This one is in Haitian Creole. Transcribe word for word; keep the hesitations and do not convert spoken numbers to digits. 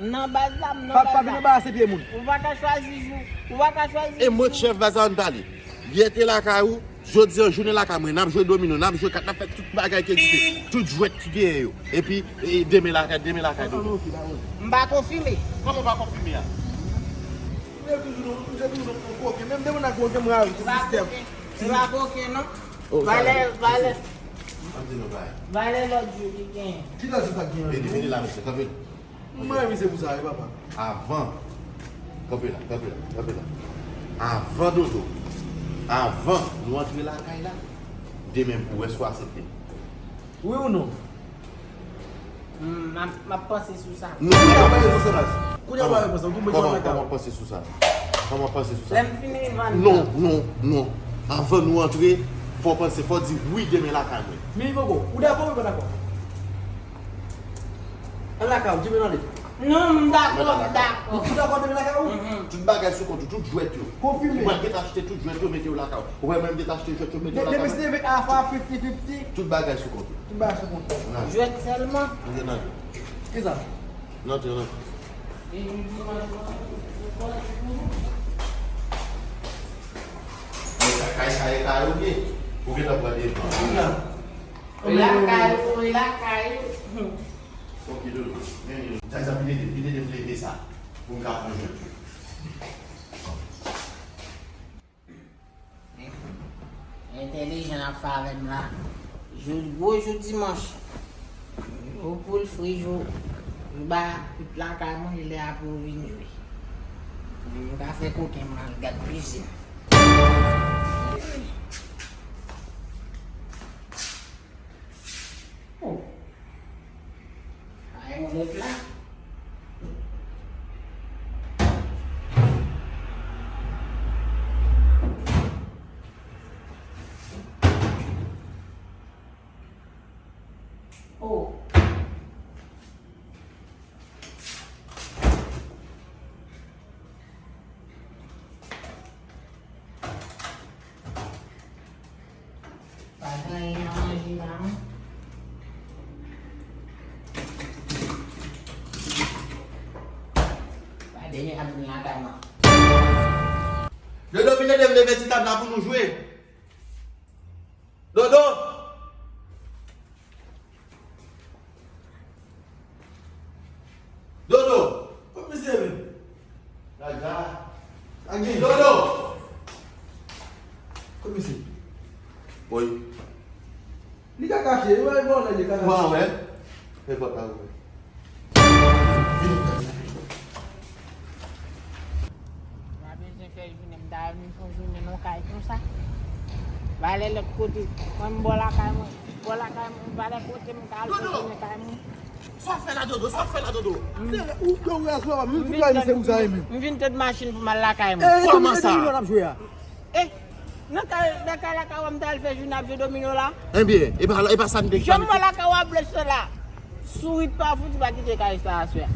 Nan baz la, m nan baz la. Pa vin anbarase pye moun. Ou pa ka chwazi jou. Ou pa ka chwazi jou. E mwen k chèf baz la, ann pale. Yè te lakay ou, jodi a jounen lakay mwen, n ap jwe domino, n ap jwe kat, n ap fè tout bagay ki egziste, tout jwèt ki genyen yo. Epi, e, demen lakay, demen lakay Dodo. M pa konfime. Kòman w pa konfime a? Ou se toujou nan, ou se toujou nan koken, menm demen nan koken, mwen avè sou sistèm. M pa koken, non. Valè, valè. M ap di nou bagay. Valè lòt jou ki genyen. Ki lòt jou k ap genyen? Vini, vini la, mesye, kanpe. Mwen mare misye pou sa, wi, papa. Avan, kanpe la, kanpe la, kanpe la. Avan Dodo, avan nou antre lakay la, demen pou wè si w aksepte. Wi ou non? M ap, m ap panse sou sa. Non, non, non. Kounye a pa repons, ou tou mwen jwenn lakay. Kòman w panse sou sa? Kòman w panse sou sa? Lè m fini vann. Non, non, non. Avan nou antre, fò w panse, fò w di wi demen lakay mwen. Men poko, ou dakò ou pa dakò? Al lakay ou, Jimmy nan li. Non, m dakò, m dakò. Ou dakò demen lakay ou? Mhm. Tout bagay sou kont ou, tout jwèt yo. Konfime. Ou pral gentan achte tout jwèt yo, mete yo lakay ou. Ou pral menm gentan achte jwèt yo, mete yo lakay ou. Demen se demen a fwa fifty fifty. Tout bagay sou kont ou. Tout bagay sou kont ou. Nan. Jwèt sèlman. Antre nan jwèt. Kisa? Nan, antre nan. Kay sa e kay ou ye. Ou gentan pran devan. Kisa? Ou lakay ou, ou lakay ou. Ok, Dodo. Men, men, men. Sa, sa, vin ede, vin ede m leve sa. Pou m ka pran jwèt yo. Entèlijan ap fè avè m la. Jou, gwo jou dimanch. Jou poul fri, jou, jou ba tout lakay manje lè apre w vin jwe. M ka fè koken m al gad kizin. Oh. Pa gen moun lòt la. Oh. Pa gen anyen nan manje la, non. Pa demen ap vin lakay mwen. Dodo, vin ede m leve ti tab la pou nou jwe. Dodo! Dodo! Kot misye ye menm? Jaja. Agi. Dodo! Kot misye? Woy. Li ka kache, li wè vòlè, li ka kache. Mwen wè. Fè pòt la ouvè. Vini. Pa bezwen fè jounen, m ta vin fè jounen nan kay konsa. Valè lòt kote. Mwen m bò lakay mwen. Bò lakay mwen, valè kote m ka al fè jounen kay mwen. Sa w fè la, Dodo? Sa w fè la, Dodo? Se ou, ou, ou, ou, ou, m vin tèt machin pou m al lakay mwen. Kòman sa? Eh, nan kay, nan kay lakay w a m t al fè jounen ap jwe domino la. Ebyen, e pa, e pa sa n te fè. Janm wè lakay w ap blech la. Sourit pa fouti pa kite kay sa aswè.